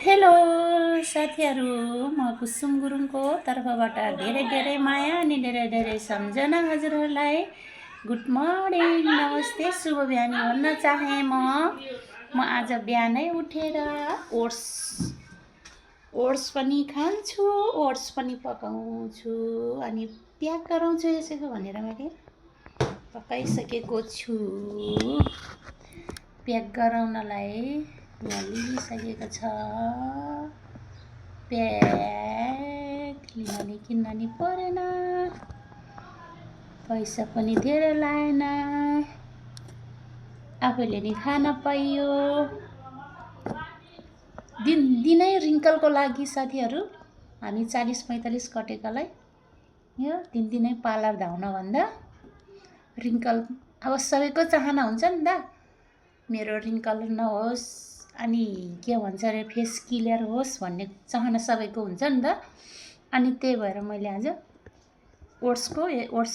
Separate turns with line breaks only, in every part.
Hello साथीहरू, म कुसुम गुरुङको तर्फबाट धेरै धेरै माया अनि धेरै धेरै सम्झना हजुरहरूलाई गुड मर्निङ, नमस्ते, शुभ बिहानी भन्न चाहे। म आज बिहानै उठेर ओट्स पनि खान्छु, ओट्स पनि पकाउँछु अनि प्याक गराउँछु यसैको भनेर मैले पकाइसकेको छु। प्याक गराउनलाई यहाँ लिइसकेको छ। प्याक लिन किन्न नि परेन, पैसा पनि धेरै लागेन, आफैले नि खान पाइयो। दिनै रिङ्कलको लागि साथीहरू, हामी 40-45 कटेकालाई यो दिनै पार्लर धाउनभन्दा रिङ्कल अब सबैको चाहना हुन्छ नि त, मेरो रिङ्कल नहोस् अनि के भन्छ अरे फेस क्लियर होस् भन्ने चाहना सबैको हुन्छ नि त। अनि त्यही भएर मैले आज ओट्स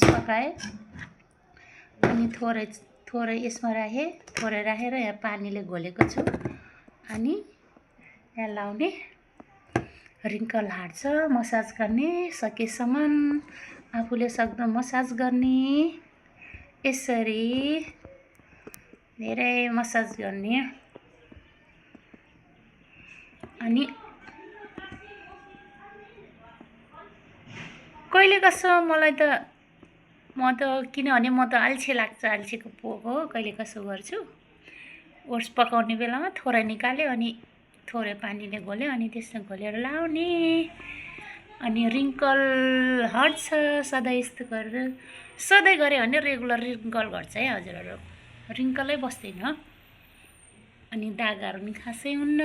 पकाएँ अनि थोरै यसमा राखेँ, थोरै राखेर यहाँ पानीले घोलेको छु। अनि यहाँ लाउने रिङ्कल हाट्छ, मसाज गर्ने, सकेसम्म आफूले सक्दो मसाज गर्ने, यसरी धेरै मसाज गर्ने। अनि कहिले कसो मलाई त किनभने म त अल्छी लाग्छ, अल्छीको पोक हो, कहिले कसो गर्छु। ओट्स पकाउने बेलामा थोरै निकाल्यो अनि थोरै पानीले घोल्यो अनि त्यसमा घोलेर लाउने अनि रिङ्कल हट्छ। सधैँ यस्तो गरेर सधैँ गऱ्यो भने रेगुलर रिङ्कल घट्छ है हजुरहरू, रिङ्कलै बस्दैन अनि दागहरू नि खासै हुन्न।